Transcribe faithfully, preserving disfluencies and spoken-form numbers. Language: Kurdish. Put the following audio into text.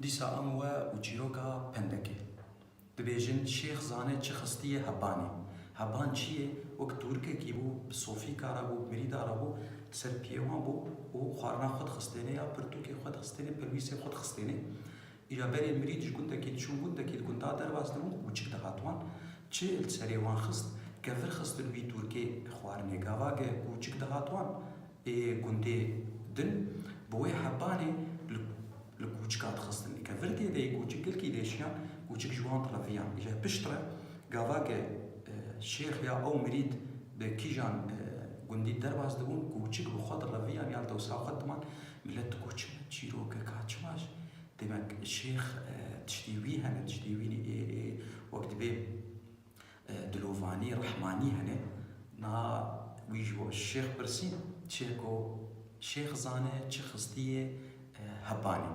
Dîsa em we û çîroka pendekê. Dibêjin, Şêx Zane çi xistiye hebanê. Heban çi ye? Wek tûrikekî bû, bi sofîka re bû, bi mirîda re bû, li ser piyê wan bû û xwarina xwe dixistêne ya pirtûkê xwe dixistêne, pelwîsê xwe dixistêne. Îja berê mirîd ji gundekî diçûn gundekî, di gunda derbas dibûn, kûçik dihat wan. Çi li serê wan xist? Kevir xistin wî tûrkê xwarinê. Gava ge kûçik dihat wan ê gundê din, bi wê hebanê li, li kûçika dixistin. Kevir tê de yê, kûçik gelkî dêşiyan, kûçik ji wan direviyan. Îja piştre gava ge, e, şêx ya ew mirîd bi kîjan, e, gundî derbas dibûn, kûçik bi xwe direviyan ya li dewsa xwe diman, milet digot, çi me çîrokeka çima ji, demek şêx, e, tiştê wî hene, tiştê wî ê, ê, wek dibê, e, dilovanî, rehmanî hene. Na wî ji bo şêx pirsî, şêx got, Şêx Zane çi xistiye, e, hebanê.